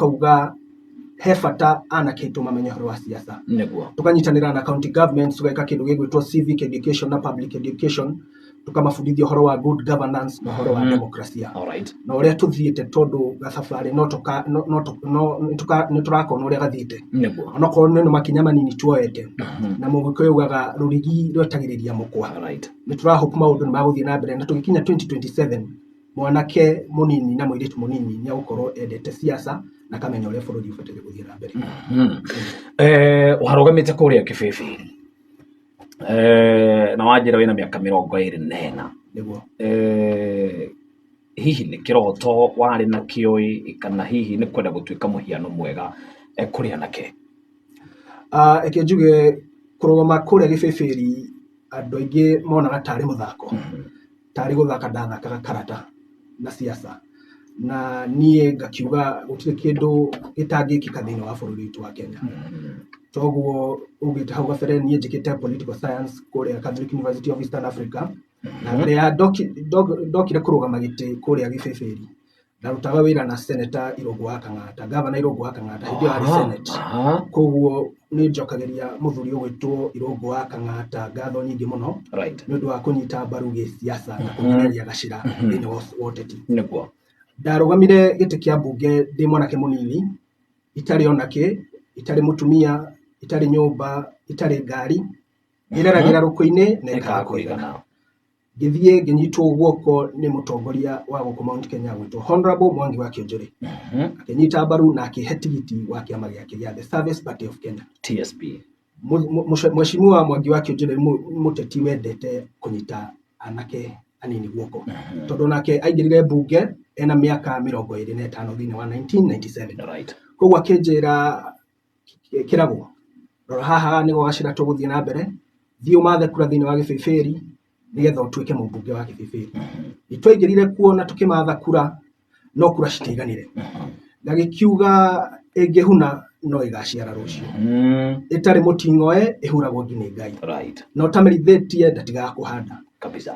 Tũkauga he bata anake aitũ mamenye ũhoro wa siasa. Tũkanyitanĩra na county governments, tũgeka kĩndũ gĩgwĩtwo civic education na public education, tũkamabundithia ũhoro wa good governance na ũhoro wa demokrasia. Na ũrĩa tũthiĩte, tondũ gacabarĩ no tũka no no no nĩ tũrakona ũrĩa gathiĩte, onokorwo nĩ makinya manini tuoete. Na Mũgĩkũyũ ugaga rũrigi rwetagĩrĩria mũkwa. Nĩ tũrahope maũndũ nĩ magũthiĩ na mbere, na tũgĩkinya 2027 mwanake mũnini na mũirĩtu mũnini nĩ agũkorwo endete siasa na akamenya ũrĩa bũrũri ũbataire gũthiĩ na mbere. Warũgamĩte kũrĩa Kĩbĩbĩri, na wanjĩra wĩna mĩaka 24. Nĩguo. Hihi nĩ kĩroto warĩ nakĩo ĩ, kana hihi nĩ kwenda gũtuĩka mũhiano mwega kũrĩ anake? Reke njuge, kũrũgama kũrĩa Gĩbĩbĩri andũ aingĩ monaga tarĩ mũthako, tarĩ gũthaka ndathakaga karata na siasa, na niĩ ngakiuga gũtirĩ kĩndũ gĩtangĩkĩka thĩinĩ wa bũrũri witũ wa Kenya. Toguo ugĩte hau gabere, niĩ njĩkĩte political science kũrĩa Catholic University of Eastern Africa, na mbere ya ndokire kũrũgama gĩtĩ kũrĩa Gĩbĩbĩri, ndarutaga wĩra na Senator Irũngũ wa Kang'ata, Governor Irũngũ wa Kang'ata hĩndĩ ĩyo arĩ Senate. Koguo nĩ njokagĩria mũthuri ũgwĩtwo Irũngũ wa Kang'ata ngatho nyingĩ mũno nĩ ũndũ wa kũnyita mbaru gĩsiasa na kũnyereria gacĩra thĩinĩ wa ũteti. Ndarũgamire gĩtĩ kĩa mbunge ndĩ mwanake mũnini, itarĩ ona kĩ, itarĩ mũtumia, itarĩ nyũmba, itarĩ ngari, ĩreragĩra rũkũ-inĩ na ĩkaga kũigana. Ngĩthiĩ ngĩnyitwo guoko nĩ mũtongoria wa gũkũ Mount Kenya gwĩtwo Honorable Mwangi wa Kĩonjũrĩ, akĩnyita mbaru na akĩhe tigiti wa kĩama gĩake gĩa The Service Party of Kenya. TSP. Mheshimiwa Mwangi wa Kĩonjũrĩ nĩ mũteti wendete kũnyita anake anini guoko, tondũ nake aingĩrire mbunge ena mĩaka 25 thĩinĩ wa 1997. Koguo akĩnjĩra, "Kĩragwo, rora haha nĩho gacĩra tũgũthiĩ na mbere, thiĩ ũmathe kura thĩinĩ wa Gĩbĩbĩri nĩgetha ũtuĩke mũmbunge wa Gĩbĩbĩri." Nĩ twaingĩrire kuo na tũkĩmatha kura, no kura citiaiganire. Ngagĩkiuga ĩngĩhuna no ĩgaciara rũciũ, ĩtarĩ mũting'oe ĩhuragwo ngi nĩ Ngai, na ũtamĩrithĩtie ndatigaga kũhanda.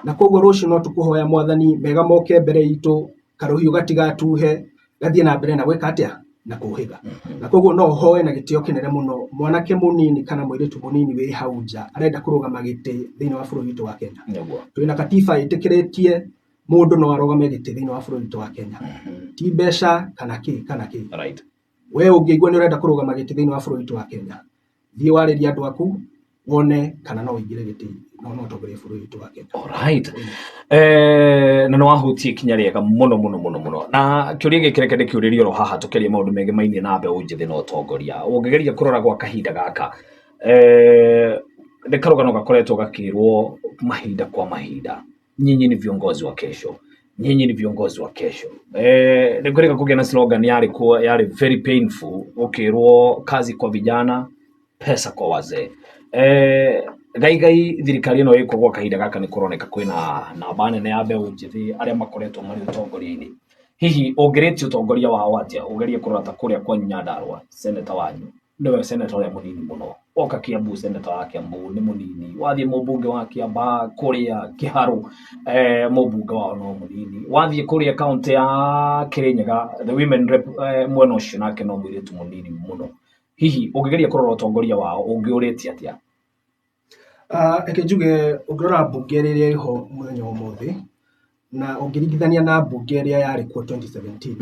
Na koguo rũciũ no tũkũhoya Mwathani mega moke mbere itũ, karũhiũ gatigatuhe, gathiĩ na mbere na gwĩka atĩa, na kũhĩga. Na koguo no hoe na gĩtĩo kĩnene mũno mwanake mũnini kana mũirĩtu mũnini wĩ hau nja arenda kũrũgama gĩtĩ thĩinĩ wa bũrũri witũ wa Kenya. Twĩna katiba ĩtĩkĩrĩtie mũndũ no arũgame gĩtĩ thĩinĩ wa bũrũri witũ wa Kenya, ti mbeca kana kĩ kana kĩ. We ũngĩigua nĩ ũrenda kũrũgama gĩtĩ thĩinĩ wa bũrũri witũ wa Kenya, thiĩ warĩrie andũ aku wone kana no ũingĩre gĩtĩ no ũtongorie bũrũri witũ wa Kenya. Alright. Na nĩ wahutia ikinya rĩega mũno mũno mũno mũno, na kĩũria gĩkĩ reke ndĩkĩũrĩrie oro haha tũkĩaria maũndũ megemainie na mbeũ njĩthĩ na ũtongoria. Ũngĩgeria kũrora gwa kahinda gaka, nĩ karũgano gakoretwo gakĩrwo mahinda kwa mahinda, "Nyinyi ni viongozi wa kesho, nyinyi ni viongozi wa kesho." Nĩ kwĩrĩga kũgĩa na slogan yarĩ kuo yarĩ very painful, ũkĩrwo, "Kazi kwa vijana, pesa kwa wazee." Gaigai thirikari ĩno ĩkuo gwa kahinda gaka nĩ kũroneka kwĩna namba nene ya mbeũ njĩthĩ arĩa makoretwo marĩ ũtongoria-inĩ. Hihi ũngĩrĩtie ũtongoria wao atĩa? Ũgerie kũrora ta kũrĩa kwanyu Nyandarũa, seneta wanyu nĩwe seneta ũrĩa mũnini mũno. Woka Kiambu, seneta wa Kiambu nĩ mũnini. Wathiĩ mũmbunge wa Kiambaa kũrĩa Kĩharũ, mũmbunge wao no mũnini. Wathiĩ kũrĩa kaũntĩ ya Kĩrĩnyaga, the women rep, mwena ũcio nake no mũirĩtu mũnini mũno. Hihi ũngĩgeria kũrora ũtongoria wao ũngĩũrĩtie atĩa? Reke njuge, ũngĩrora mbunge ĩrĩa ĩho mũthenya wa ũmũthĩ na ũngĩringithania na mbunge ĩrĩa yarĩ kuo 2017,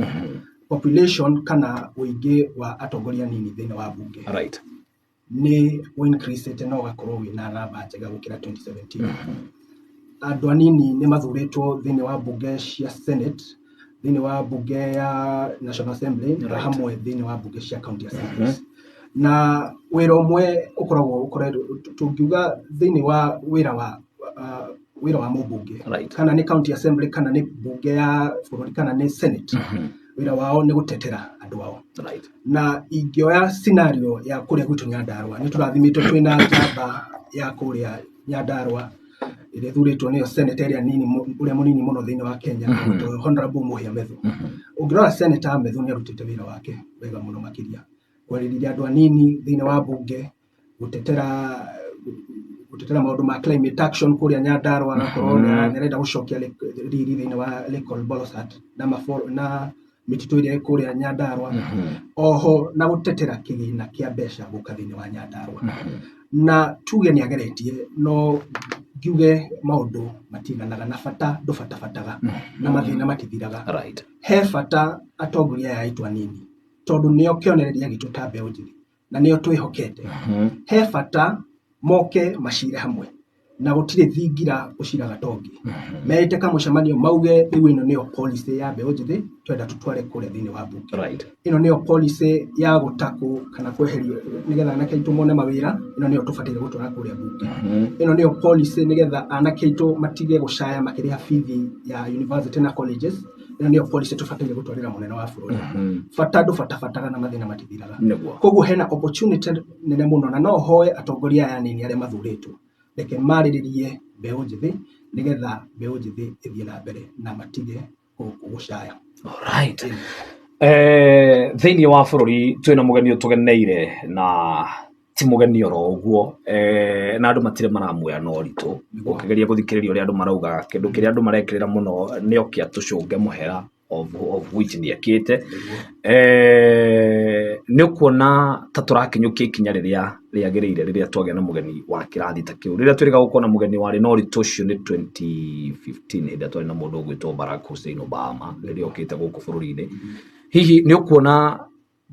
population kana ũingĩ wa atongoria anini thĩinĩ wa mbunge nĩ ũ increase na ũgakorwo wĩna namba njega gũkĩra 2017. Andũ anini nĩ mathurĩtwo thĩinĩ wa mbunge cia Senate, thĩinĩ wa mbunge ya National Assembly na hamwe thĩinĩ wa mbunge cia county assemblies. Na wĩra ũmwe ũkoragwo ũkoretwo, tũngiuga thĩinĩ wa wĩra wa mũmbunge, kana nĩ county assembly, kana nĩ mbunge ya bũrũri, kana nĩ Senate, wĩra wao nĩ gũtetera andũ ao. Na ingĩoya scenario ya kũrĩa gwitũ Nyandarũa, nĩ tũrathimĩtwo twĩna njamba ya kũrĩa Nyandarũa ĩrĩa ĩthurĩtwo nĩyo senator ĩrĩa nini ũrĩa mũnini mũno thĩinĩ wa Kenya, gwĩtwo Honorable Mũhia Methu. Ũngĩrora Senator Methu nĩ arutĩte wĩra wake wega mũno makĩria kwarĩrĩria andũ anini thĩinĩ wa mbunge, gũtetera maũndũ ma climate action kũrĩa Nyandarũa, agakorwo nĩ arenda gũcokia riri thĩinĩ wa Lake Ol Bolossat na Mĩtitũ ĩrĩa ĩ kũrĩa Nyandarua, oho na gũtetera kĩgĩna kĩa mbeca gũka thĩinĩ wa Nyandarua. Na tuge nĩ ageretie, no ngiuge maũndũ matiganaga na bata ndũbatabataga na mathĩna matithiraga. He bata atongoria aya aitũ anini, tondũ nĩo kĩonereria gitũ ta mbeũ njĩthĩ na nĩo twĩhokete. He bata moke macire hamwe, na gũtirĩ thingira ũciraga tongi. Meĩte kamũcemanio mauge rĩu ĩno nĩyo policy ya mbeũ njĩthĩ twenda tũtware kũrĩa thĩinĩ wa mbunge. Ĩno nĩyo policy ya gũtakũ kana kweherio nĩgetha anake aitũ mone mawĩra, ĩno nĩyo tũbataire gũtwara kũrĩa mbunge. Ĩno nĩyo policy nĩgetha anake aitũ matige gũcaya makĩrĩha bithi ya university na colleges, ĩno nĩyo policy tũbataire gũtwarĩra mũnene wa bũrũri. Bata ndũbatabataga na mathĩna matithiraga. Koguo hena opportunity nene mũno, na no hoe atongoria aya anini arĩa mathurĩtwo reke marĩrĩrie mbeũ njĩthĩ nĩgetha mbeũ njĩthĩ ĩthiĩ na mbere na matige gũcaya. Alright. Thĩinĩ wa bũrũri twĩna mũgeni ũtũgeneire, na ti mũgeni oro ũguo, na andũ matirĩ maramuoya na ũritũ. Ũkĩgeria gũthikĩrĩria ũrĩa andũ marauga, kĩndũ kĩrĩa andũ marekĩrĩra mũno nĩ oke atũcũnge mũhera, of which nĩ ekĩte. Nĩ ũkuona ta tũrakinyũkia ikinya rĩrĩa rĩagĩrĩire rĩrĩa twagĩa na mũgeni wa kĩrathi ta kĩu. Rĩrĩa twĩrĩga gũkorwo na mũgeni warĩ na ũritũ ũcio nĩ 2015, hĩndĩ ĩrĩa twarĩ na mũndũ ũgwĩtwo Barack Hussein Obama rĩrĩa okĩte gũkũ bũrũri-inĩ. Hihi nĩ ũkuona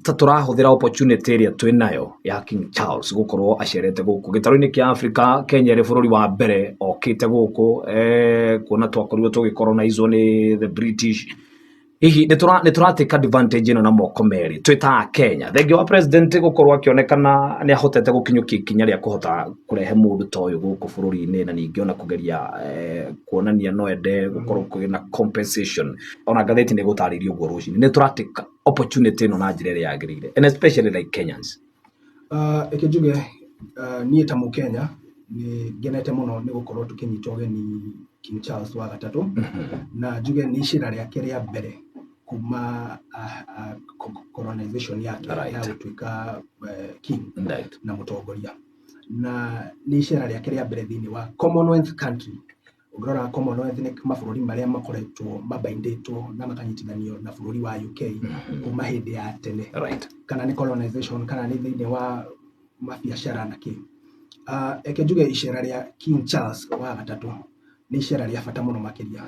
ta tũrahũthĩra opportunity ĩrĩa twĩ nayo ya King Charles gũkorwo acerete gũkũ gĩtarũ-inĩ kĩa Africa, Kenya ĩrĩ bũrũri wa mbere okĩte gũkũ, kuona twakorirwo tũgĩcolonizwo nĩ the British? Hihi nĩ tũra take advantage ĩno na moko merĩ twĩ ta Kenya, thengia wa president gũkorwo akĩonekana nĩ ahotete gũkinyũkia ikinya rĩa kũhota kũrehe mũndũ ta ũyũ gũkũ bũrũri-inĩ, na ningĩ ona kũgeria kuonania no ende gũkorwo kwĩna compensation, ona ngathĩti nĩ ĩgũtarĩirie ũguo rũcinĩ? Nĩ tũra take opportunity ĩno na njĩra ĩrĩa yagĩrĩire, and especially like Kenyans? Reke njuge, niĩ ta Mũkenya nĩ ngenete mũno nĩ gũkorwo tũkĩnyita ũgeni King Charles wa gatatũ, na njuge nĩ icera rĩake rĩa mbere kuma colonization yake ya gũtuĩka king na mũtongoria, na nĩ icera rĩake rĩa mbere thĩinĩ wa Commonwealth country. Ũngĩrora Commonwealth nĩ mabũrũri marĩa makoretwo mabaindĩtwo na makanyitithanio na bũrũri wa UK kuma hĩndĩ ya tene, kana nĩ colonization kana nĩ thĩinĩ wa mabiacara na kĩ. Reke njuge icera rĩa King Charles wa gatatũ nĩ icera rĩa bata mũno makĩria.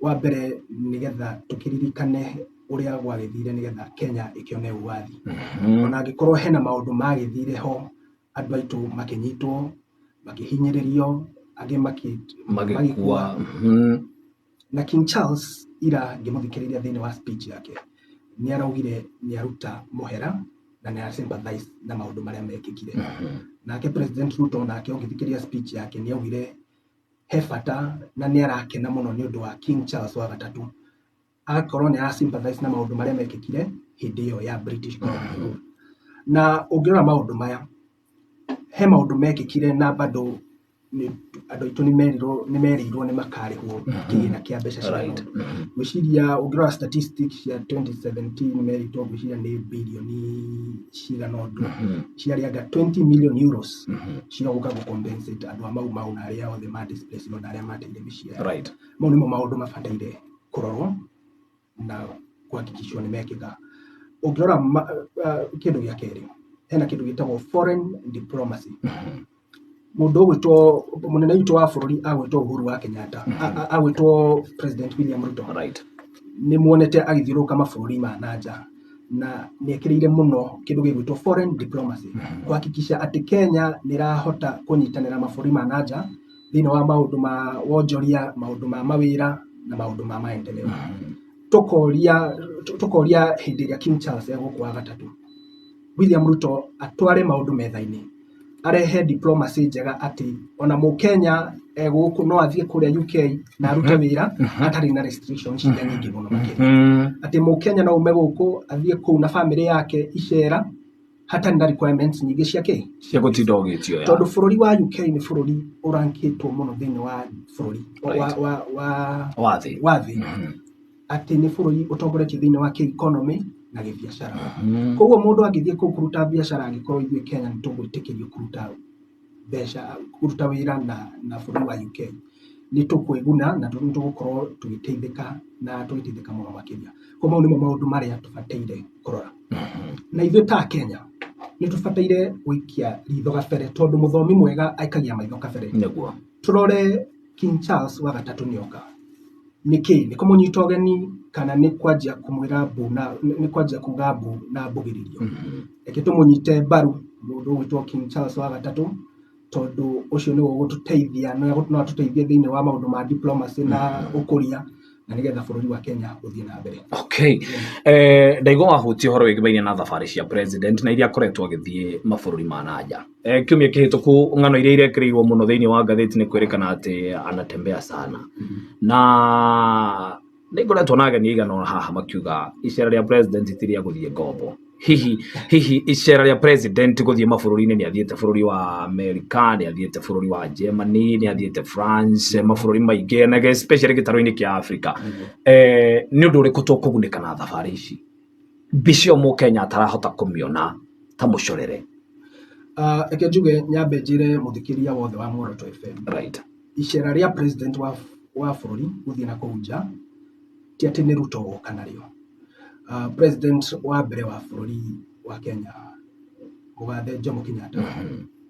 Wa mbere, nĩgetha tũkĩririkane ũrĩa gwagĩthire nĩgetha Kenya ĩkĩone ũwathi. Ona angĩkorwo hena maũndũ magĩthire ho, andũ aitũ makĩnyitwo, makĩhinyĩrĩrio, angĩ magĩkua. Na King Charles ira ngĩmũthikĩrĩria thĩinĩ wa speech yake nĩ araugire nĩ aruta mũhera na nĩ ara sympathize na maũndũ marĩa mekĩkire. Nake President Ruto nake ũngĩthikĩrĩria speech yake nĩ augire he bata na nĩ arakena mũno nĩ ũndũ wa King Charles wa gatatũ agakorwo nĩ ara sympathize na maũndũ marĩa mekĩkire hĩndĩ ĩyo ya British colonial rule. Na ũngĩrora maũndũ maya, he maũndũ mekĩkire na bado andũ aitũ nĩ merirwo nĩ makarĩhwo kĩgĩna kĩa mbeca cigana ũna. Ngwĩciria ũngĩrora statistics cia 2017 merĩtwo, ngwĩciria nĩ birioni cigana ũndũ, ciarĩ anga 20 million euros cia gũka gũ compensate andũ a Mau Mau na arĩa othe ma displaced na arĩa mateire mĩciĩ yao. Mau nĩmo maũndũ mabataire kũrorwo na kuhakikishwo nĩ mekĩka. Ũngĩrora kĩndũ gĩa kerĩ, hena kĩndũ gĩtagwo foreign diplomacy. Mũndũ ũgwĩtwo mũnene witũ wa bũrũri agwĩtwo Uhuru wa Kenyatta, agwĩtwo President William Ruto, nĩ muonete agĩthiũrũrũka mabũrũri ma na nja na nĩ ekĩrĩire mũno kĩndũ gĩgwĩtwo foreign diplomacy, kuhakikisha atĩ Kenya nĩ ĩrahota kũnyitanĩra mabũrũri ma na nja thĩinĩ wa maũndũ ma wonjoria, maũndũ ma mawĩra na maũndũ ma maendeleo. Tũkoria hĩndĩ ĩrĩa King Charles egũkũ wa gatatũ, William Ruto atware maũndũ metha-inĩ, arehe diplomacy njega atĩ ona mũkenya egũkũ no athiĩ kũrĩa UK na arute wĩra hatarĩ na restrictions iria nyingĩ mũno makĩria, atĩ mũkenya no ume gũkũ athiĩ kũu na bamĩrĩ yake icera hatarĩ na requirements nyingĩ cia kĩ cia gũtinda ũgĩtio ya. Tondũ bũrũri wa UK nĩ bũrũri ũrankĩtwo mũno thĩinĩ wa bũrũri wa, wa wa thĩ, wa thĩ, atĩ nĩ bũrũri ũtongoretie thĩinĩ wa kĩ-economy na gĩbiacara. Koguo mũndũ angĩthiĩ kũu kũruta biacara, angĩkorwo ithuĩ Kenya nĩ tũgwĩtĩkĩrio kũruta mbeca, kũruta wĩra na bũrũri wa UK, Nĩ tũkwĩguna na nĩ tũgũkorwo tũgĩteithĩka na tũgĩteithĩka mũno makĩria. Koguo mau nĩmo maũndũ marĩa tũbataire kũrora. Na ithuĩ ta Kenya nĩ tũbataire gũikia ritho gabere, tondũ mũthomi mwega aikagia maitho kabere. Tũrore King Charles wa gatatũ nĩoka. Nĩkĩ? Nĩ kũmũnyita ũgeni kana nĩ kwanjia kũmwĩra mbu na nĩ kwanjia kuga mbu na mbugĩrĩrio? Reke tũmũnyite mbaru mũndũ ũgwĩtwo King Charles wa gatatũ, tondũ ũcio nĩwe ũgũtũteithia, no atũteithie thĩinĩ wa maũndũ ma diplomacy na ũkũria, na nĩgetha bũrũri wa Kenya ũthiĩ na mbere. Okay. Ndaigua wahutia ũhoro wĩgĩmainie na thabarĩ cia president na iria akoretwo agĩthiĩ mabũrũri ma na nja. Kiumia kĩhĩtũku ng'ano iria irekĩrĩirwo mũno thĩinĩ wa ngathĩti nĩ kwĩrĩkana atĩ anatembea sana. Na nĩ ngoretwo na ageni aigana ũna haha makiuga icera rĩa president ti rĩa gũthiĩ ngombo. Hihi icera rĩa president gũthiĩ mabũrũri-inĩ, nĩ athiĩte bũrũri wa America, nĩ athiĩte bũrũri wa Germany, nĩ athiĩte France, mabũrũri maingĩ, na especially gĩtarũ-inĩ kĩa Africa. Nĩ ũndũ ũrĩkũ tũkũgunĩka na thabarĩ ici? Mbica ĩyo mũkenya atarahota kũmĩona ta mũcorere. Reke njuge, nyambe njĩre mũthikĩria wothe wa Muoroto FM. Icera rĩa president wa bũrũri gũthiĩ na kũu nja ti atĩ nĩ Ruto woka narĩo. President wa mbere wa bũrũri wa Kenya, mũgathe Jomo Kenyatta,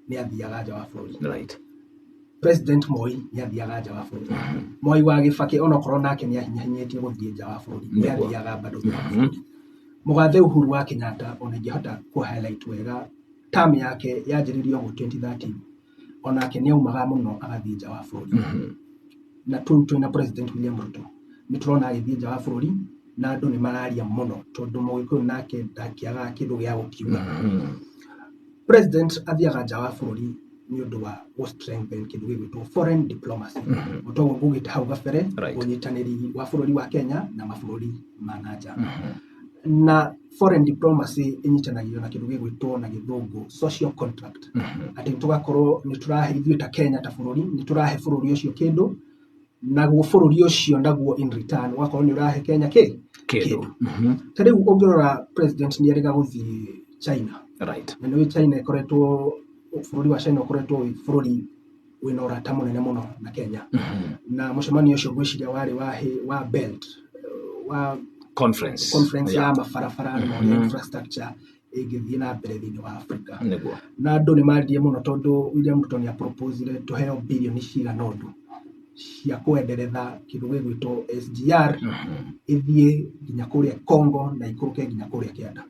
nĩ athiaga nja wa bũrũri. President Moi nĩ athiaga nja wa bũrũri. Mwai wa Kibaki, onokorwo nake nĩ ahinyahinyĩtie gũthiĩ nja wa bũrũri, nĩ athiaga bado nja wa bũrũri. Mũgathe Uhuru wa Kenyatta, ona ingĩhota kũ highlight wega, term yake yanjĩrĩirie ũguo 2013, onake nĩ aumaga mũno agathiĩ nja wa bũrũri. Na tũu twĩna President William Ruto nĩ tũrona agĩthiĩ nja wa bũrũri na andũ nĩ mararia mũno, tondũ mũgĩkũyũ nake ndakĩagaga kĩndũ gĩa gũkiuga. President athiaga nja wa bũrũri nĩ ũndũ wa gũ strengthen kĩndũ gĩgwĩtwo foreign diplomacy. O toguo ngugĩte hau gabere, ũnyitanĩri wa bũrũri wa Kenya na mabũrũri ma na nja. Na foreign diplomacy ĩnyitanagio na kĩndũ gĩgwĩtwo na gĩthũngũ social contract. Atĩ tũgakorwo nĩ tũrahe ithuĩ ta Kenya ta bũrũri, nĩ tũrahe bũrũri ũcio kĩndũ, naguo bũrũri ũcio naguo in return ũgakorwo nĩ ũrahe Kenya kĩ? Kĩndũ. Ta rĩu ũngĩrora president nĩ erĩga gũthiĩ China. Na nĩ China ĩkoretwo, bũrũri wa China ũkoretwo wĩ bũrũri wĩna ũrata mũnene mũno na Kenya. Na mũcemanio ũcio ngwĩciria warĩ wa belt wa conference, conference ya mabarabara na ũrĩa infrastructure ĩngĩthiĩ na mbere thĩinĩ wa Africa. Na andũ nĩ maririe mũno tondũ William Ruto nĩ aproposire tũheo birioni cigana ũndũ cia kwenderetha kĩndũ gĩgwĩtwo SGR ĩthiĩ nginya kũrĩa Congo na ikũrũke nginya kũrĩa kĩanda.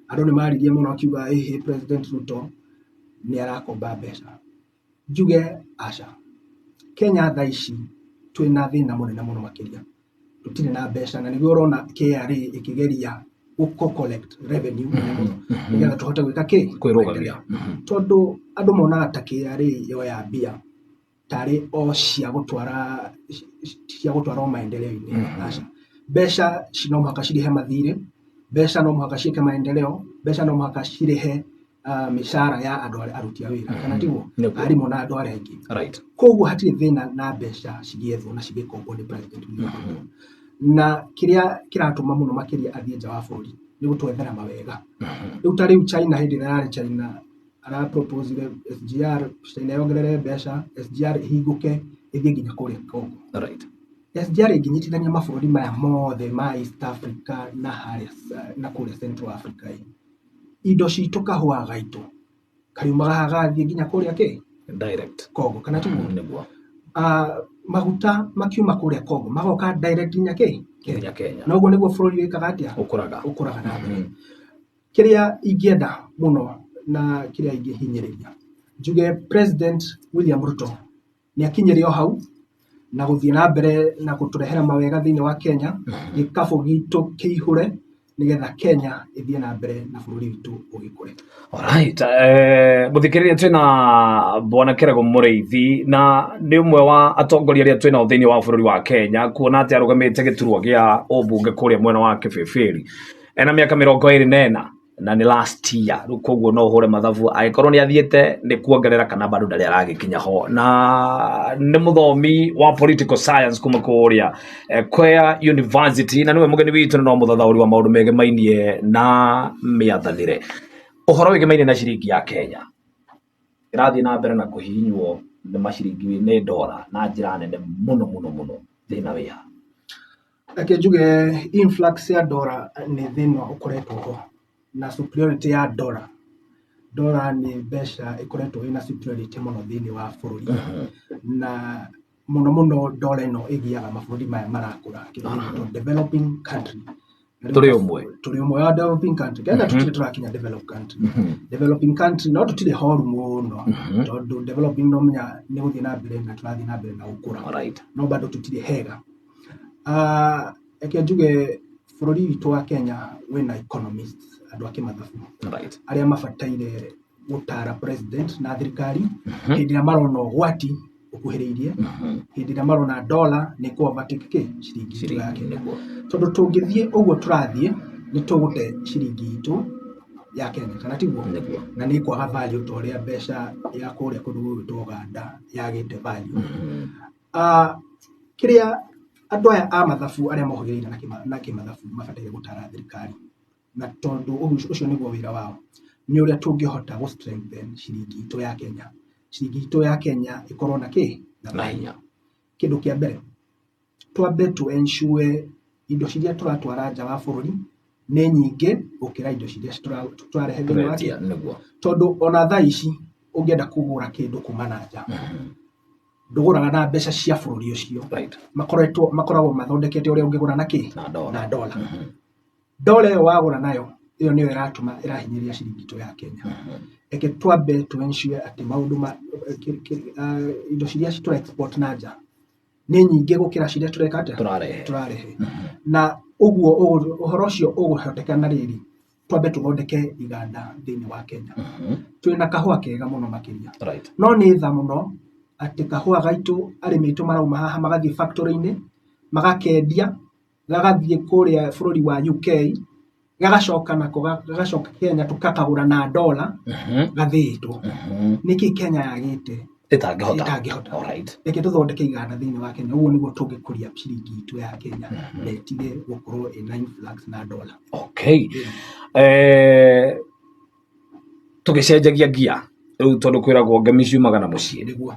Andũ nĩ maririe mũno akiuga ĩhĩ, President Ruto nĩ arakomba mbeca. Njuge aca. Kenya thaa ici twĩna thĩna mũnene mũno makĩria. Tũtirĩ na mbeca na nĩguo ũrona KRA ĩkĩgeria gũ collect revenue nene mũno nĩgetha tũhote gwĩka kĩ? Kwĩrũgamia. Tondũ andũ monaga ta KRA yoya mbia tarĩ o cia gũtwara o maendeleo-inĩ. Aca. Mbeca no mũhaka cirĩhe mathirĩ, mbeca no mũhaka ciĩke maendeleo, mbeca no mũhaka cirĩhe mĩcara ya andũ arĩa aruti a wĩra, kana tiguo? Nĩguo. Arimũ na andũ arĩa angĩ. Koguo hatirĩ thĩna na mbeca cigĩethwo na cigĩkombwo nĩ President William Ruto. Na kĩrĩa kĩratũma mũno makĩria athiĩ nja wa bũrũri nĩ gũtwethera mawega. Rĩu ta rĩu China, hĩndĩ ĩrĩa yarĩ China araproposire SGR, China yongerere mbeca, SGR ĩhingũke ĩthiĩ nginya kũrĩa Congo. SGR ĩngĩnyitithania mabũrũri maya mothe ma East Africa na harĩa na kũrĩa Central Africa ĩ, indo citũ, kahũa gaitũ kariumaga haha gathiĩ nginya kũrĩa kĩ? Direct. Congo, kana tiguo? Nĩguo. Maguta makiuma kũrĩa Congo magoka direct nginya kĩ? Nginya Kenya. Na ũguo nĩguo bũrũri wĩkaga atĩa? Ũkũraga. Ũkũraga na mbere. Kĩrĩa ingĩenda mũno na kĩrĩa ingĩhinyĩrĩria njuge, President William Ruto nĩ akinyĩre o hau na gũthiĩ na mbere na gũtũrehera mawega thĩinĩ wa Kenya, gĩkabũ gitũ kĩihũre nĩgetha Kenya ĩthiĩ na mbere na bũrũri witũ ũgĩkũre. Alright, mũthikĩrĩria, twĩna Bwana Kĩrago Mũrĩithi na nĩ ũmwe wa atongoria arĩa twĩnao thĩinĩ wa bũrũri wa Kenya, kuona atĩ arũgamĩte gĩturwa gĩa ũmbunge kũrĩa mwena wa Kĩbĩbĩri. Ena mĩaka 24 na nĩ last year rĩu, koguo no ũhũre mathabu angĩkorwo nĩ athiĩte nĩ kuongerera kana bado ndarĩ aragĩkinya ho. Na nĩ mũthomi wa political science kuma kũrĩa Kwea University, na nĩwe mũgeni witũ, na no mũthathaũri wa maũndũ megemainie na mĩathanĩre. Ũhoro wĩgemainie na ciringi ya Kenya ĩrathiĩ na mbere na kũhihinywo. Nĩ maciringi nĩ ndora na njĩra nene mũno mũno mũno, thĩna wĩha? Reke njuge influx ya ndora nĩ thĩna ũkoretwo ho na superiority ya ndora. Ndora nĩ mbeca ĩkoretwo ĩna superiority mũno thĩinĩ wa bũrũri, na mũno mũno ndora ĩno ĩgiaga mabũrũri maya marakũra, kĩndũ gĩgwĩtwo developing country. Tũrĩ ũmwe. Tũrĩ ũmwe wa developing country. Kenya tũtirĩ tũrakinya developed country. Developing country no tũtirĩ horu mũno, tondũ developing no menya nĩ gũthiĩ na mbere na tũrathiĩ na mbere na gũkũra, no bado tũtirĩ hega. Ah, reke njuge bũrũri witũ wa Kenya wĩna economists, andũ a kĩmathabu, arĩa mabataire gũtara president na thirikari hĩndĩ ĩrĩa marona ũgwati ũkuhĩrĩirie, hĩndĩ ĩrĩa marona dollar nĩ kũ overtake kĩ ciringi itũ ya Kenya, tondũ tũngĩthiĩ ũguo tũrathiĩ nĩ tũgũte ciringi itũ ya Kenya, kana tiguo? Nĩguo. Na nĩ kwaga value ta ũrĩa mbeca ya kũrĩa kũndũ gũgwĩtwo Uganda yagĩte value. Ah, kĩrĩa andũ aya a mathabu arĩa mohĩgĩrĩire na kĩmathabu mabataire gũtara thirikari, na tondũ ũcio nĩguo wĩra wao, nĩ ũrĩa tũngĩhota gũ strengthen ciringi itũ ya Kenya, ciringi itũ ya Kenya ĩkorwo na kĩ na hinya. Kĩndũ kĩa mbere, twambe tũ ensure indo ciria tũratwara nja wa bũrũri nĩ nyingĩ gũkĩra indo ciria tũrarehe thĩinĩ wa Tũretia nĩguo. Tondũ ona thaa ici ũngĩenda kũgũra kĩndũ kuma na nja, ndũgũraga na mbeca cia bũrũri ũcio. Makoretwo makoragwo mathondekete ũrĩa ũngĩgũra na kĩ na ndora. Na dola. Dola ĩyo wagũra nayo, ĩyo nĩyo ĩratũma ĩrahinyĩrĩria ciringi itũ ya Kenya. Reke twambe tũ ensure atĩ maũndũ ma indo ciria tũra export na nja nĩ nyingĩ gũkĩra ciria tũreka atĩa? Tũrarehe. Tũrarehe. Na ũguo ũhoro ũcio ũgũhotekana na rĩrĩ, twambe tũthondeke iganda thĩinĩ wa Kenya. Twĩna kahũa kega mũno makĩria, no nĩ tha mũno atĩ kahũa gaitũ, arĩmi aitũ marauma haha magathiĩ factory-inĩ magakendia, gagathiĩ kũrĩa bũrũri wa UK, gagacoka nako gagacoka Kenya, tũgakagũra na dola gathĩĩtwo. Nĩkĩ Kenya yagĩte ĩtangĩhota? Ĩtangĩhota. Reke tũthondeke iganda thĩinĩ wa Kenya, ũguo nĩguo tũngĩkũria ciringi itũ ya Kenya na ĩtige gũkorwo ĩna influx na dola. Okay, tũgĩcenjagia ngia rĩu, tondũ kwĩragwo ngemi ciumaga na mũciĩ. Nĩguo.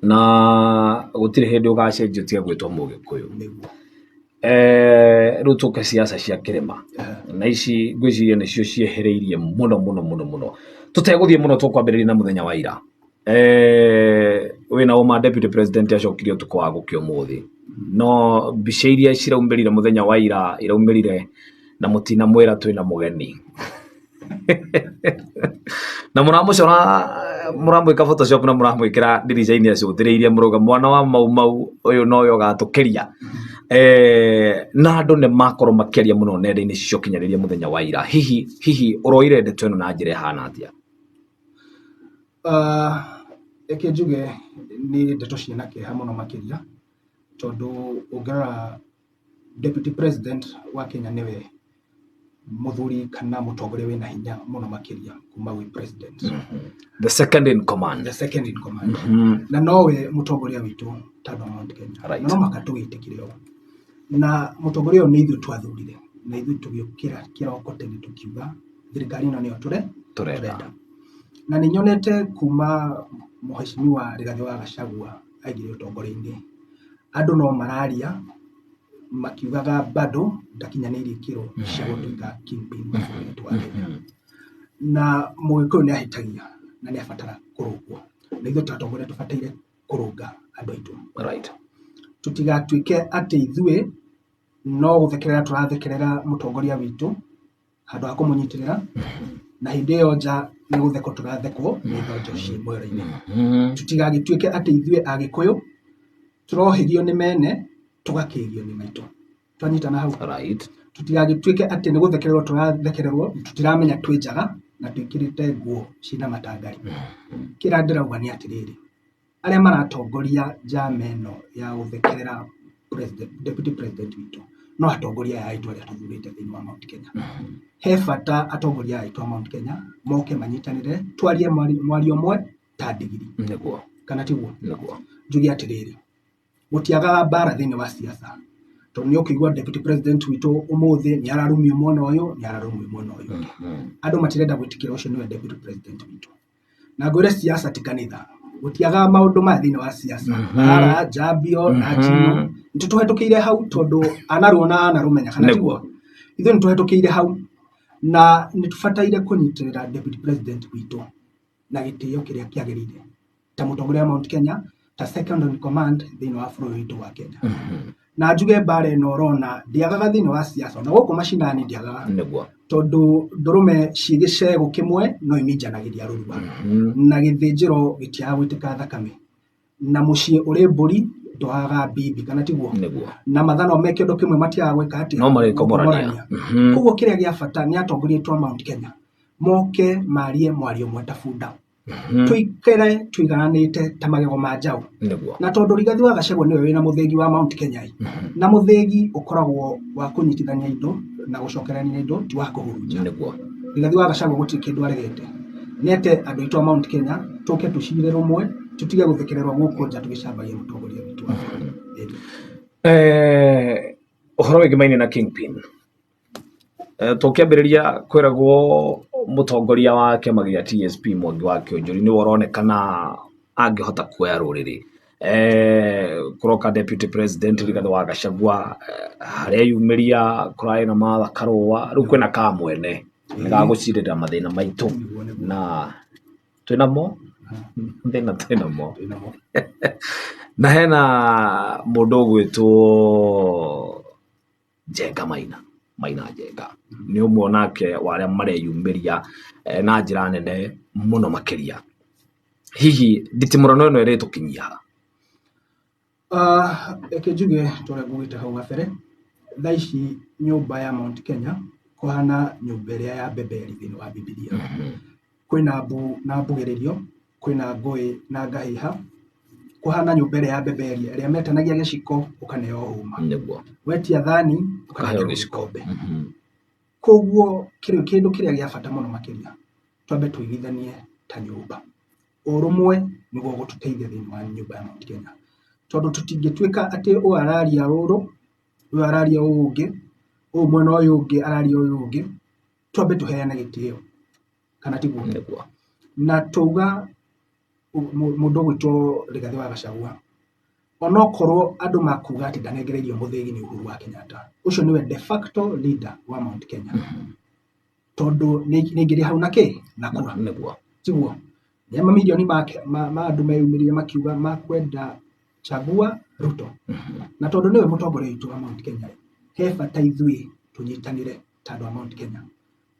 Na gũtirĩ hĩndĩ ũgacenjia ũtige gwĩtwo Mũgĩkũyũ. Nĩguo. Rĩu tũke ciaca cia kĩrĩma, na ici ngwĩciria nĩcio ciehereirie mũno mũno mũno mũno. Tũtegũthiĩ mũno, tũkwambĩrĩria na mũthenya wa ira. Wĩna ũma deputy president acokire ũtukũ wa gũkĩa ũmũthĩ, no mbica iria ciraumĩrire mũthenya wa ira iraumĩrire na mũtinamwĩra twĩna mũgeni na mũramũcora, mũramwĩka photoshop na mũramwĩkĩra ndirica-inĩ acũthĩrĩirie, mũrauga mwana wa Mau Mau ũyũ nowe ũgatũkĩria. Na andũ nĩ makorwo makĩaria mũno nenda-inĩ cia ũkinyanĩria mũthenya wa ira. Hihi hihi ũroire ndeto ĩno na njĩra ĩhana atĩa? Ah, reke njuge nĩ ndeto ciĩna kĩeha mũno makĩria, tondũ ũngĩrora deputy president wa Kenya nĩwe mũthuri kana mũtongoria wĩna hinya mũno makĩria kuma gwĩ president. The second in command. The second in command. Na nowe mũtongoria witũ ta andũ a Mount Kenya. Na no mũhaka tũgĩtĩkĩre ũguo. Na mũtongoria ũyũ nĩ ithuĩ twathurire, na ithuĩ tũgĩũkĩra kĩroko tene tũkiuga thirikari ĩno nĩyo tũrenda. Na nĩ nyonete kuma Mheshimiwa Rigathĩ wa Gachagua aingĩre ũtongoria-inĩ, andũ no mararia makiugaga bado ndakinyanĩirie ikĩro cia gũtuĩka kingpin wa bũrũri witũ wa Kenya. Na Mũgĩkũyũ nĩ ahĩtagia na nĩ abatara kũrũngwo, na ithuĩ ta atongoria tũbataire kũrũnga andũ aitũ. Tũtigatuĩke atĩ ithuĩ no gũthekerera tũrathekerera mũtongoria witũ handũ ha kũmũnyitĩrĩra, na hĩndĩ ĩyo nja nĩ gũthekwo tũrathekwo nĩ thonjo ciĩ mwero-inĩ. Tũtigagĩtuĩke atĩ ithuĩ Agĩkũyũ tũrohĩgio nĩ mene tũgakĩgio nĩ maitũ. Twanyitana hau? Tũtigagĩtuĩke atĩ nĩ gũthekererwo tũrathekererwo, tũtiramenya twĩ njaga na twĩkĩrĩte nguo ciĩna matangari. Kĩrĩa ndĩrauga nĩ atĩrĩrĩ, arĩa maratongoria njama ĩno ya gũthekerera president, deputy president witũ no atongoria aya aitũ arĩa tũthurĩte thĩinĩ wa Mount Kenya. He bata atongoria aya aitũ a Mount Kenya moke manyitanĩre, twarie mwario ũmwe ta ndigiri. Nĩguo. Kana tiguo? Nĩguo. Njuge atĩrĩrĩ, gũtiagaga mbara thĩinĩ wa siasa, tondũ nĩ ũkũigua deputy president witũ ũmũthĩ nĩ ararumio mwena ũyũ, nĩ ararumio mwena ũyũ ũngĩ. Andũ matirenda gwĩtĩkĩra ũcio nĩwe deputy president witũ. Na ngwĩre siasa ti kanitha. Gũtiagaga maũndũ maya thĩinĩ wa siasa, mbara, njambio na njino. Nĩ tũhetũkĩire hau tondũ anaruona anarũmenya, kana tiguo? Ithuĩ nĩ tũhetũkĩire hau na nĩ tũbataire kũnyitĩrĩra deputy president witũ na gĩtĩo kĩrĩa kĩagĩrĩire ta mũtongoria wa Mount Kenya, ta second in command thĩinĩ wa bũrũri witũ wa Kenya. Na njuge mbara ĩno ũrona ndĩagaga thĩinĩ wa siasa, ona gũkũ macinani ndĩagaga, tondũ ndũrũme ciĩ gĩcegũ kĩmwe no iminjanagĩria rũrua, na gĩthĩnjĩro gĩtiagaga gũitĩka thakame, na mũciĩ ũrĩ mbũri ndwagaga mbimbi, kana tiguo? Nĩguo. Na mathanwa me kĩndũ kĩmwe matiagaga gwĩka atĩa? No marĩkomorania. Koguo kĩrĩa gĩa bata nĩ atongoria aitũ a Mount Kenya moke marie mwario ũmwe ta bunda, tũikare tũigananĩte ta magego ma njaũ. Na tondũ Rigathi wa Gachagua nĩwe wĩna mũthĩgi wa Mount Kenya ĩ, na mũthĩgi ũkoragwo wa kũnyitithania indo na gũcokerania indo, ti wa kũhurunja. Rigathi wa Gachagua gũtirĩ kĩndũ aregete, nĩete andũ aitũ a Mount Kenya tũke tũcire rũmwe, tũtige gũthekererwo gũkũ nja tũgĩcambagia mũtongoria witũ wa bũrũri. Ũhoro wĩgiĩ Maina na Kingpin, tũkĩambĩrĩria kwĩragwo mũtongoria wa kĩama gĩa TSP Mwangi wa Kĩonjori nĩwe ũronekana angĩhota kuoya rũrĩrĩ. Kũroka deputy president Rigathĩ wa Gachagua, harĩa yumĩria kũrarĩ na Martha Karũa, rĩu kwĩna Kamwene nĩ gagũcirĩra mathĩna maitũ na twĩnamo thĩna twĩnamo. Na hena mũndũ ũgwĩtwo Njenga Maina, Maina Njenga nĩ ũmwe onake wa arĩa mareyumĩria na njĩra nene mũno makĩria. Hihi nditimũrano ĩno ĩrĩtũkinyia ha? Reke njuge ta ũrĩa ngugĩte hau gabere, thaa ici nyũmba ya Mount Kenya kũhana nyũmba ĩrĩa ya Bebeli thĩinĩ wa Bibilia. Kwĩna mbu na mbugĩrĩrio, kwĩna ngũĩ na ngahĩha, kũhana nyũmba ĩrĩa ya Bebeli ĩrĩa metanagia gĩciko ũkaneo hũma, wetia thani ũkaheo ũkanengerwo gĩciko. gĩkombe. Koguo kĩndũ kĩrĩa gĩa bata mũno makĩria twambe tũiguithanie ta nyũmba. Ũrũmwe nĩguo ũgũtũteithia thĩinĩ wa nyũmba ya Mount Kenya, tondũ tũtingĩtuĩka atĩ ũyũ araria rũrũ, ũyũ araria ũũ ũngĩ, ũyũ mwena ũyũ ũngĩ araria ũyũ ũngĩ. Twambe tũheane gĩtĩo, kana tiguo? Nĩguo. Na twauga mũndũ ũgwĩtwo Rigathĩ wa Gachagua, onokorwo andũ makuga atĩ ndanengereirio mũthĩgi nĩ Uhuru wa Kenyatta, ũcio nĩwe de facto leader wa Mount Kenya, tondũ nĩ aingĩrire hau na kĩ na kura. Tiguo? Nĩ mamirioni ma andũ meyumĩririe makiuga makwenda Chagua Ruto, na tondũ nĩwe mũtongoria witũ wa Mount Kenya, he bata ithuĩ tũnyitanĩre ta andũ a Mount Kenya,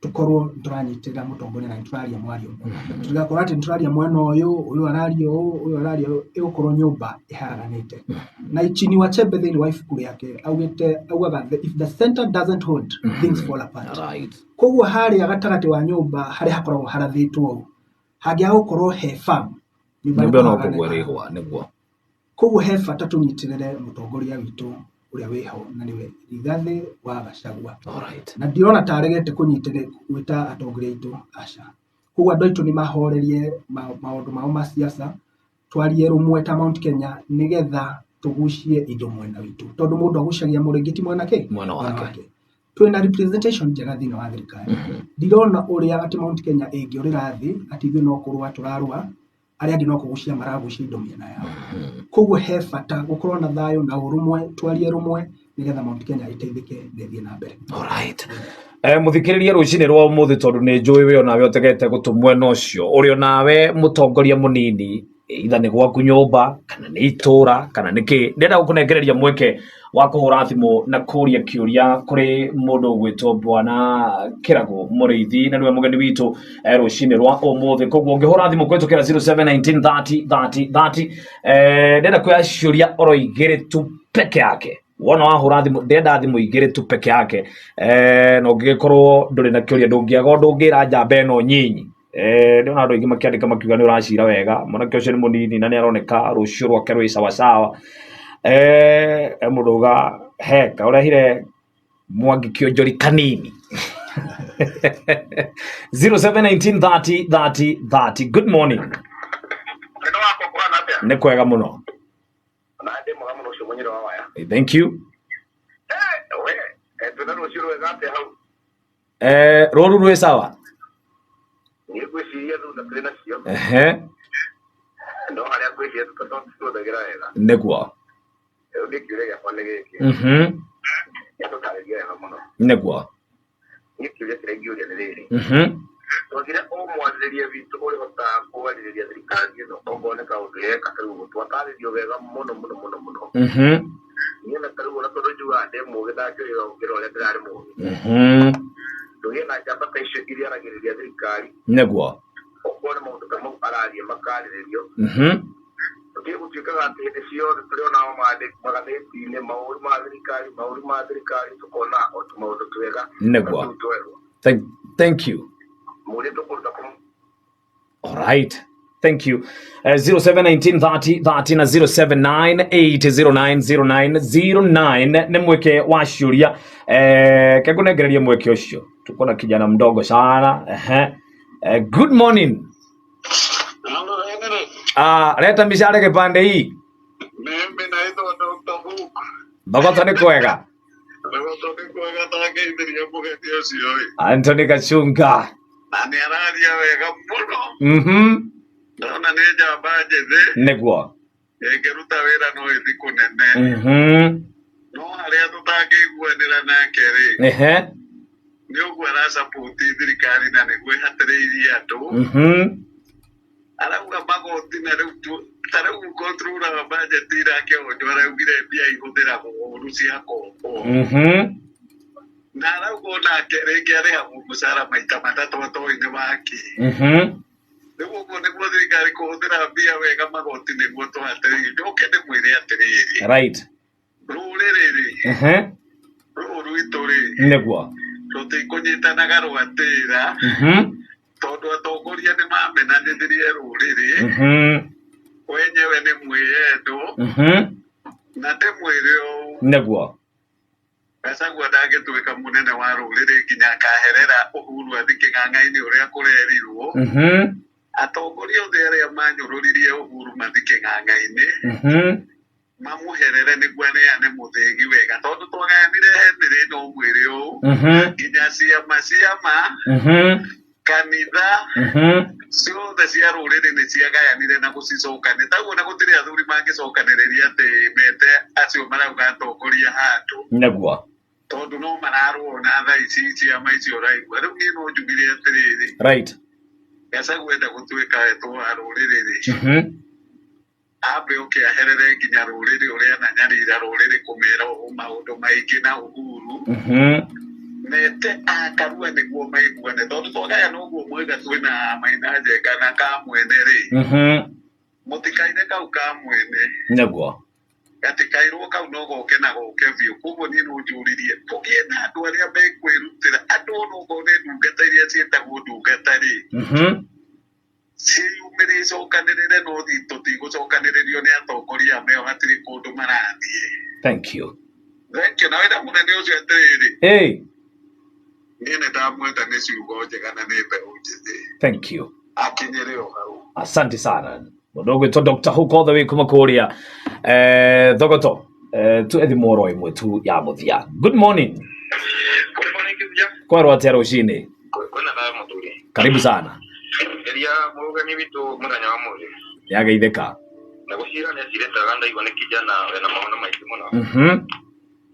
tũkorwo nĩtũranyitĩrĩra mũtongoria na nĩtũraria mwario ũmwe, tũtigakorwo atĩ nĩtũraria mwena ũyũ, ũyũ araria ũũ, ũyũ araria ũũ, ĩgũkorwo nyũmba ĩharaganĩte. Na Chinua Achebe thĩinĩ wa ibuku rĩake augĩte, augaga if the center doesn't hold, things fall apart. Koguo harĩa gatagatĩ wa nyũmba harĩa hakoragwo harathĩtwo ũũ, hangĩaga gũkorwo he firm, nyũmba Nyũmba ĩno nĩkũharagana. kũgwa ĩrĩgwa. Nĩguo. Koguo he bata tũnyitĩrĩre mũtongoria witũ ũrĩa wĩho na nĩwe Rigathĩ wa Gachagua. Na ndirona ta aregete kũnyitĩrĩra gwĩta atongoria aitũ, aca. Koguo andũ aitũ nĩ mahorerie maũndũ mao ma siasa, twarie rũmwe ta Mount Kenya nĩgetha tũgucie indo mwena witũ, tondũ mũndũ agucagia mũrĩngĩti mwena kĩ? Mwena wake. Twĩna representation njega thĩinĩ wa thirikari. Ndirona ũrĩa atĩ Mount Kenya ĩngĩũrĩra thĩ atĩ ithuĩ no kũrũa tũrarũa, arĩa angĩ no kũgucia maragucia indo mĩena yao. Koguo he bata gũkorwo na thayũ na ũrũmwe, twarie rũmwe nĩgetha Mount Kenya ĩteithĩke na ĩthiĩ na mbere. Alright. Mũthikĩrĩria rũcinĩ rwa ũmũthĩ, tondũ nĩ njũĩ we onawe ũtegete gũtũ mwena ũcio, ũrĩ onawe mũtongoria mũnini, either nĩ gwaku nyũmba kana nĩ itũra kana nĩ kĩ, ndĩrenda gũkũnengereria mweke wa kũhũra thimũ na kũria kĩũria kũrĩ mũndũ ũgwĩtwo Bwana Kĩragũ Mũrĩithi, na nĩwe mũgeni witũ rũcinĩ rwa ũmũthĩ. Koguo ũngĩhũra thimũ kũhĩtũkĩra 0719 30 30 30, ndĩrenda kuoya ciũria oro igĩrĩ tu peke yake. Wona wahũra thimũ, ndĩrenda thimũ igĩrĩ tu peke yake. Na ũngĩgĩkorwo ndũrĩ na kĩũria, ndũngĩaga ũndũ ũngĩra njamba ĩno nyinyi. Ndĩrona andũ aingĩ makĩandĩka makiuga nĩ ũracira wega, mwanake ũcio nĩ mũnini na nĩ aroneka rũciũ rwake rwĩ sawasawa. He mũndũ uga heka ũrehire Mwangi Kĩonjori kanini. 0719 30 30 30. Good morning. Mwena wakwa kũhana atĩa? Nĩ kwega mũno. Na ndĩ mwega mũno ũcio mũnyĩre wa waya. Thank you. We, twĩna rũciũ rwega atĩa hau? Rũru rwĩ sawa. Niĩ ngwĩciria thutha tũrĩ nacio. No harĩa ngwĩciria tũtihũthagĩra wega. Nĩguo. Rĩu niĩ kĩũria gĩakwa nĩ gĩkĩ. Nĩatũtarĩria wega mũno. Nĩguo. Niĩ kĩũria kĩrĩa ingĩũria nĩ rĩrĩ. Twagire o mwarĩrĩria witũ ũrĩa ũhotaga kwarĩrĩria thirikari ĩno okorwo nĩ kaũndũ yeka ta rĩu twatarĩrio wega mũno mũno mũno mũno. Niĩ na ta rĩu ona tondũ njugaga ndĩ mũgĩ ndangĩũrĩra gũkĩra ũrĩa ndĩrarĩ mũgĩ. Tũgĩe na njamba ta icio iria aragĩrĩria thirikari. Nĩguo. Okorwo nĩ maũndũ ta mau araria makarĩrĩrio. Tũtige gũtuĩkaga atĩ hĩndĩ ciothe tũrĩona o magathĩti-inĩ maũru ma thirikari maũru ma thirikari tũkona o tũmaũndũ twega. Nĩguo. Na tũu twerwo. Thank you. Mũrĩa tũkũruta kũ All right. Thank you. 0719 30 30 na 0798090909 nĩ mweke wa ciũria. Kengunengererie mweke ũcio. Tuko na kijana mdogo sana. Ehe. Good morning. Hello, Henry. Leta mishale kipande hii. Mimi naitwa Dr. Hook. Thogotho nĩ kwega. Thogotho nĩ kwega ndangĩithĩria mũgeni ũcio ĩ. Anthony Gachunga. Na nĩ araria wega mũno. Ndona nĩ njamba njĩthĩ. Nĩguo. Ĩngĩruta wĩra no ĩthi kũnene. No harĩa tũtangĩiguanĩra nake rĩ. Nĩ ũguo aracapoti thirikari na nĩguo ĩhatĩrĩirie andũ. Arauga magoti na rĩu ta rĩu controller wa budget irakĩonjo araugire mbia ihũthĩragwo ũru cia kombo. Na arauga onake rĩngĩ arĩhagwo mũcara maita matatũ atoĩ nĩ wake. Rĩu ũguo nĩguo thirikari kũhũthĩra mbia wega magoti nĩguo tũhatĩrĩirio. Njoke ndĩmwĩre atĩrĩrĩ. Rũrĩrĩ rĩ. Rũrũ rwitũ rĩ. Nĩguo. Tũtikũnyitanaga rwatĩra. Tondũ atongoria nĩ mamenanithirie rũrĩrĩ. Wenyewe nĩ mwĩyendo. Na ndĩmwĩre ũũ. Nĩguo. Gachagua ndangĩtuĩka mũnene wa rũrĩrĩ nginya akaherera Uhuru athi kĩng'ang'a-inĩ ũrĩa kũrerirwo. Atongoria othe arĩa manyũrũririe Uhuru mathi kĩng'ang'a-inĩ. Mamũherere nĩguo aneane mũthĩgi wega tondũ twagayanire Henry no mwĩrĩ ũũ. Nginya ciama ciama. Kanitha. Ciothe cia rũrĩrĩ nĩ ciagayanire na gũcicokania. Taguo na gũtirĩ athuri mangĩcokanĩrĩria atĩ mete acio marauga atongoria handũ. Nĩguo. Tondũ no mararũo na thaa ici ciama icio ũraigua. Rĩu niĩ no njugire atĩrĩrĩ. Gachagua enda gũtuĩka etwo wa rũrĩrĩ rĩ. Ambe oke aherere nginya rũrĩrĩ ũrĩa ananyarira rũrĩrĩ kũmera ũũ maũndũ maingĩ na Uhuru. Mete akarua nĩguo maiguane tondũ twagayana ũguo mwega twĩna Maina Njenga na Kamwene rĩ. Mũtikaire kau Kamwene. Nĩguo. Gatikairwo kau no goke na goke biũ. Koguo niĩ no njũririe kũgĩe na andũ arĩa mekwĩrutĩra andũ ona okorwo nĩ ndungata iria ciĩtagwo ndungata rĩ. Ciĩyumĩrie icokanĩrĩre no tũtigũcokanĩrĩrio nĩ atongoria meo hatirĩ kũndũ marathiĩ. Thank you. Thank you. Na wĩra mũnene ũcio atĩrĩrĩ. Hey. Niĩ nĩ ndamwenda nĩ ciugo njega na nĩ mbeũ njĩthĩ. Thank you. Akinyĩre o hau. Asante sana. Mũndũ ũgwĩtwo Dr. Hook all the way kuma kũrĩa Thogoto. Tu ethi mworo ĩmwe tu ya mũthia. Good morning. Good morning, Kibja. Kwerwo atĩa rũcinĩ? Kwĩna thayũ mũthuri. Karibu sana. Geria mũrũgami witũ mũthenya wa mũthĩ. Nĩageithĩka. Na gũcira nĩ acirĩte wega ndaigua nĩ kijana wĩna maũndũ maingĩ mũno.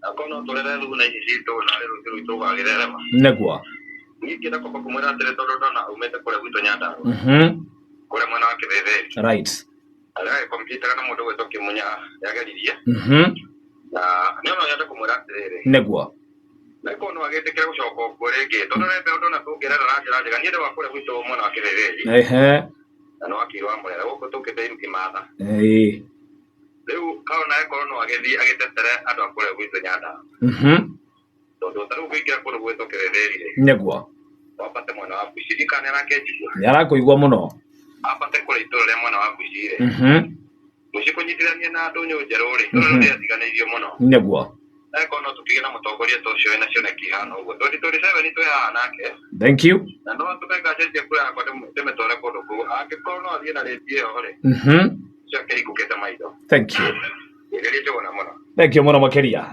Akorwo no tũrere thuna ici citũ na rĩ rũciũ rwitũ rũgagĩtherema. Nĩguo. Niĩ ingĩenda kwamba kũmwĩra atĩrĩ tondũ ndona aumĩte kũrĩa gwitũ Nyandarũa. Kũrĩa mwena wa Kĩthĩthĩri. Arĩa agĩkompyutaga na mũndũ ũgwĩtwo Kĩmunya nĩageririe. Na nĩ no nyende kũmwĩra atĩrĩrĩ. Nĩguo. Na korwo no agĩtĩkĩre gũcoka okuo rĩngĩ tondũ nĩ mbeũ ndona tũngĩrera na njĩra njega. Niĩ ndĩ wa kũrĩa gwitũ mwena wa Kĩthĩthĩri. Na nĩ wakiri wa Mũrera gũkũ tũkĩte Imatha. Rĩu kaona ĩkorwo no agĩthiĩ agĩtetere andũ a kũrĩa gwitũ Nyandarũa. Tondũ ta rĩu ũngĩingĩra kũndũ gwĩtwo Kĩthĩthĩri rĩ. Nĩguo. Wambate mwena wa Buci. Ndiũĩ kana nĩarakĩnjigua. Nĩarakũigua mũno. Ambate kũrĩa itũũra rĩa mwena wa Buci rĩ. Buci kũnyitithania na ndũnyũ njerũ rĩ, itũũra rĩu rĩatiganĩirio mũno. Nĩguo. Angĩkorwo no tũkĩgĩe na mũtongoria ta ũcio wĩna cioneki ihana ũguo. 2027 twĩ haha nake. Thank you. Na no tũme ngacenjia kura yakwa ndĩmĩtware kũndũ kũu. Angĩkorwo no athiĩ na rĩti ĩyo rĩ. Ũcio akĩhingũkĩte maitho. Thank you. Ĩrĩria njũgũna mũno. Thank you mũno makĩria.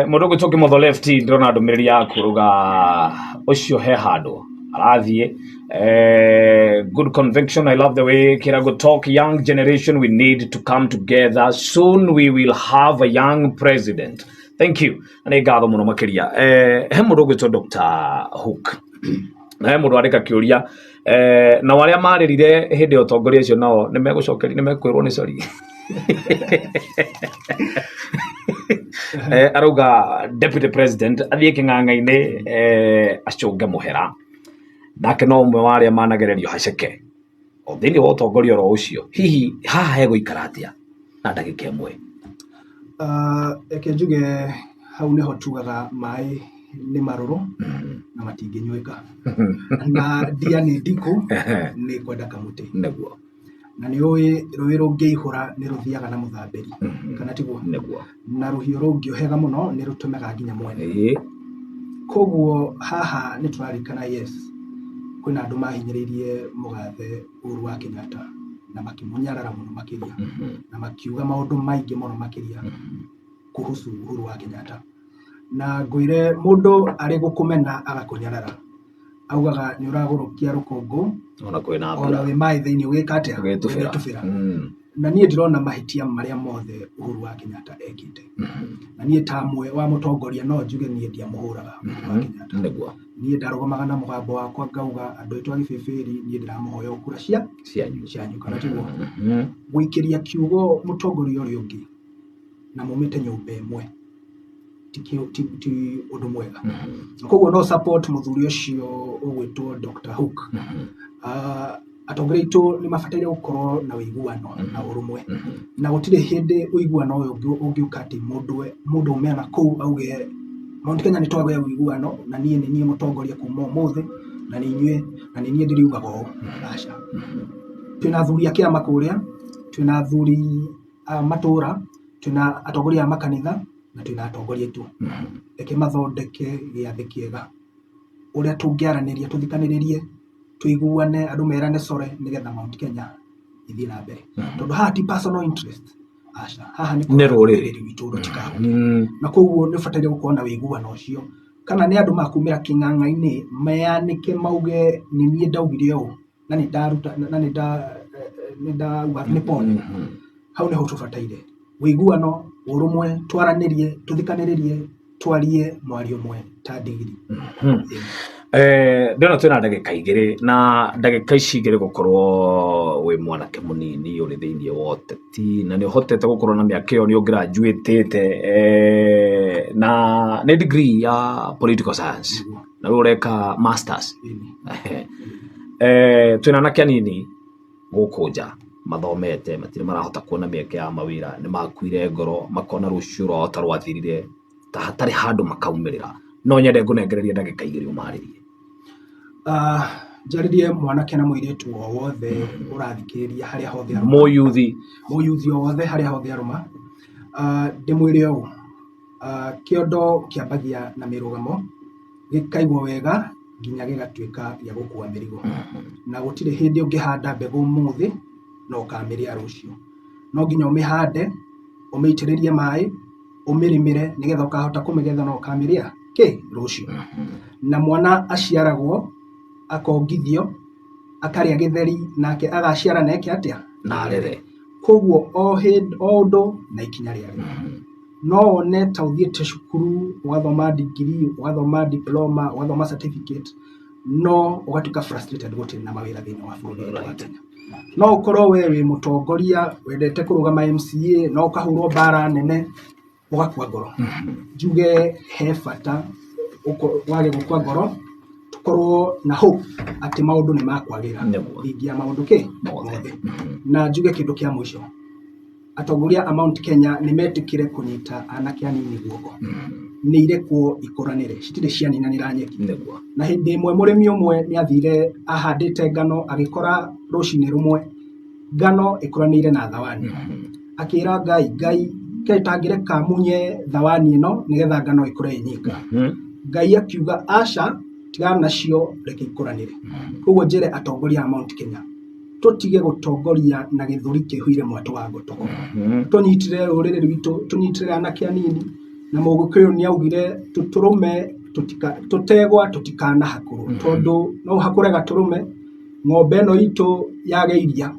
Mũndũ ũgwĩtwo Kĩmotho Left ndĩrona ndũmĩrĩri yaku rauga ũcio he handũ arathiĩ Good conviction. I love the way Kirago talk. Young generation, we need to come together. Soon we will have a young president. Thank you. Na nĩ ngatho mũno makĩria. He mũndũ ũgwĩtwo Dr. Hook. Na he mũndũ wandĩka kĩũria nao arĩa marĩrire hĩndĩ ya ũtongoria ũcio nao nĩ megũcokerio, nĩ mekwĩrwo nĩ sorry. Arauga deputy president athiĩ kĩng'ang'a-inĩ acũnge mũhera, nake no ũmwe wa arĩa managererio haceke o thĩinĩ wa ũtongoria oro ũcio. Hihi haha hegũikara atĩa na ndagĩka ĩmwe? Reke njuge hau nĩho tugaga maĩ nĩ marũrũ na matingĩnyuĩka, na ndia nĩ ndikũ nĩ kwenda kamũtĩ. Nĩguo. Na nĩ ũĩ rũĩ rũngĩihũra nĩ rũthiaga na mũthambĩri, kana tiguo? Nĩguo. Na rũhiũ rũngĩũhega mũno nĩ rũtũmega nginya mwene. Koguo haha nĩ tũrarikana, yes, kwĩna andũ mahinyĩrĩirie mũgathe Uhuru wa Kenyatta na makĩmũnyarara mũno makĩria na makiuga maũndũ maingĩ mũno makĩria kuhusu Uhuru wa Kenyatta. Na ngwĩre, mũndũ arĩ gũkũmena agakũnyarara, augaga nĩ ũragũrũkia rũkũngũ ona kwĩna ona mbura wĩ maĩ thĩinĩ ũgĩka atĩa? Ũgĩtubĩra. Ũgĩtubĩra. Na niĩ ndĩrona mahĩtia marĩa mothe Uhuru wa Kenyatta ekĩte, na niĩ ta mwe wa mũtongoria no njuge niĩ ndiamũhũraga Uhuru wa Kenyatta. Niĩ ndarũgamaga na mũgambo wakwa ngauga, andũ aitũ a Gĩbĩbĩri, niĩ ndĩramũhoya o kura cia cianyu cianyu, kana tiguo? Gũikĩria kiugo mũtongoria ũrĩa ũngĩ na mumĩte nyũmba ĩmwe ti ũndũ mwega. Koguo no support mũthuri ũcio ũgwĩtwo Dr. Hook. Atongoria aitũ nĩ mabataire gũkorwo na ũiguano na ũrũmwe, na gũtirĩ hĩndĩ ũiguano ũyũ ũngĩũka atĩ mũndũ ume na kũu auge Mount Kenya nĩ twagĩa ũiguano na niĩ nĩ niĩ mũtongoria kuma ũmũthĩ na nĩ inyuĩ na nĩ niĩ ndĩriugaga ũũ. Aca. Twĩna athuri a kĩama kũrĩa, twĩna athuri a matũra, twĩna atongoria a makanitha na twĩna atongoria aitũ. Reke mathondeke gĩathĩ kĩega ũrĩa tũngĩaranĩria, tũthikanĩrĩrie, tũiguane, andũ merane sore nĩgetha Mount Kenya ĩthiĩ na mbere, tondũ haha ti personal interest, aca, haha nĩ Nĩ rũrĩrĩ. Rũrĩrĩ rwitũ rũtikahũke. Na koguo nĩ ũbataire gũkorwo na ũiguano ũcio, kana nĩ andũ makumĩra kĩng'ang'a-inĩ meyanĩke mauge nĩ niĩ ndaugire ũũ na nĩ ndaruta na nĩ ndauga nĩ pole. Hau nĩho tũbataire ũiguano, ũrũmwe, twaranĩrie, tũthikanĩrĩrie, twarie mwario ũmwe ta ndigiri. Ndĩrona twĩna ndagĩka 2, na ndagĩka ici 2 gũkorwo wĩ mwanake mũnini ũrĩ thĩinĩ wa ũteti na nĩ ũhotete gũkorwo na mĩaka ĩyo nĩ ũngraduĩtĩte na nĩ degree ya political science na rĩu ũreka masters. Twĩna anake anini gũkũ nja mathomete matirĩ marahota kuona mĩeke ya mawĩra, nĩ makuire ngoro, makona rũciũ rwao ta rwathirire, ta hatarĩ handũ makaumĩrĩra. No nyende ngũnengererie ndagĩka 2 ũmarĩrie. Njarĩrie mwanake na mũirĩtu o wothe ũrathikĩrĩria harĩa hothe arũma. Mũyuthi. Mũyuthi o wothe harĩa hothe arũma. Ndĩmwĩre ũũ, kĩondo kĩambagia na mĩrũgamo, gĩkaigwo wega nginya gĩgatuĩka gĩa gũkua mĩrigo. Na gũtirĩ hĩndĩ ũngĩhanda mbegũ ũmũthĩ na ũkamĩrĩa rũciũ. No nginya ũmĩhande, ũmĩitĩrĩrie maĩ, ũmĩrĩmĩre nĩgetha ũkahota kũmĩgetha na ũkamĩrĩa kĩ rũciũ. Na mwana aciaragwo, akongithio, akarĩa gĩtheri, nake agaciara na eke atĩa? Na arere. Koguo o hĩndĩ, o ũndũ na ikinya rĩarĩo. No wone ta ũthiĩte cukuru, ũgathoma degree, ũgathoma diploma, ũgathoma certificate, no ũgatuĩka frustrated gũtirĩ na mawĩra thĩinĩ wa bũrũri witũ wa Kenya. No ũkorwo we wĩ mũtongoria wendete kũrũgama MCA, no ũkahũrwo mbara nene ũgakua ngoro. Njuge he bata wage gũkua ngoro, tũkorwo na hope atĩ maũndũ nĩ makwagĩra thingi ya maũndũ kĩ mothe. Na njuge kĩndũ kĩa mũico, atongoria a Mount Kenya nĩ metĩkĩre kũnyita anake anini guoko. Nĩ irekwo ikũranĩre, citirĩ cianinanĩra nyeki. Na hĩndĩ ĩmwe mũrĩmi ũmwe nĩ athire ahandĩte ngano, agĩkora rũcinĩ rũmwe ngano ĩkũranĩire na thawani. Akĩra Ngai, Ngai kaĩ tangĩreka munye thawani ĩno nĩgetha ngano ĩkũre ĩ nyika. Ngai akiuga aca, tigana nacio, reke ikũranĩre. Koguo njĩre atongoria a Mount Kenya, tũtige gũtongoria na gĩthũri kĩhuire mwatũ wa ngotoko. Tũnyitĩrĩre rũrĩrĩ rwitũ, tũnyitĩrĩre anake anini, na Mũgĩkũyũ nĩ augire tũtũrũme tũtegwa tũtikanahakũrwo, tondũ no ũhakũre gatũrũme. Ng'ombe ĩno itũ yage iria,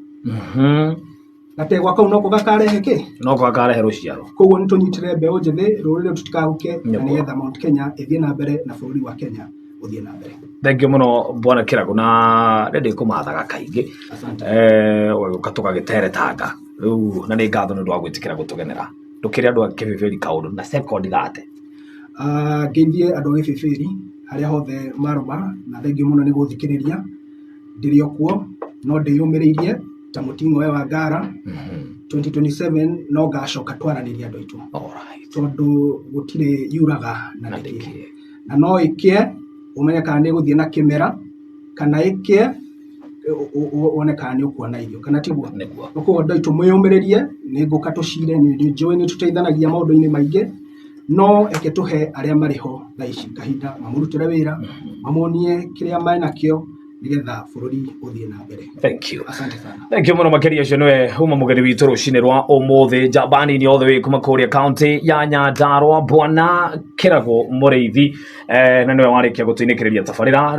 gategwa kau noko gakarehe kĩ? Noko gakarehe rũciaro. Koguo nĩ tũnyitĩre mbeũ njĩthĩ, rũrĩrĩ tũtikahuke, na nĩgetha Mount Kenya ĩthiĩ na mbere na bũrũri wa Kenya ũthiĩ na mbere. Thank you mũno bwana Kĩragũ, na nĩ ndĩkũmathaga kaingĩ. Asante. Ũgagĩũka tũgagĩteretanga rĩu, na nĩ ngatho nĩ ũndũ wa gwĩtĩkĩra gũtũgenera. Ndũkĩre andũ a Kĩbĩbĩri kaũndũ na second 30. Ngeithie andũ a Gĩbĩbĩri harĩa hothe marũma, na thengiũ mũno nĩ gũthikĩrĩria. Ndĩrĩ o kuo, no ndĩyũmĩrĩirie ta mũting'oe wa ngara. 2027 no ngacoka twaranĩria andũ aitũ. Tondũ gũtirĩ yuraga na Na ndĩkĩe. ndĩkĩe. Na no ĩkĩe ũmenye kana nĩ ĩgũthiĩ na kĩmera, kana ĩkĩe wone kana nĩ ũkuona irio, kana tiguo? Nĩguo. Koguo andũ aitũ mwĩyũmĩrĩrie, nĩ ngũka tũcire, nĩ njũĩ nĩ tũteithanagia maũndũ-inĩ maingĩ, no eke tũhe arĩa marĩ ho thaa ici kahinda mamũrutĩre wĩra, mamonie kĩrĩa menakĩo, nĩgetha bũrũri ũthiĩ na mbere. Thank you. Asante sana. Thank you mũno makĩria. Ũcio nĩwe uma mũgeni witũ rũcinĩ rwa ũmũthĩ, njamba nini othe wĩ kuma kũrĩa kaunti ya Nyandarua, bwana Kĩragũ Mũrĩithi, na nĩwe warĩkia gũtũinĩkĩrĩria tabarĩra.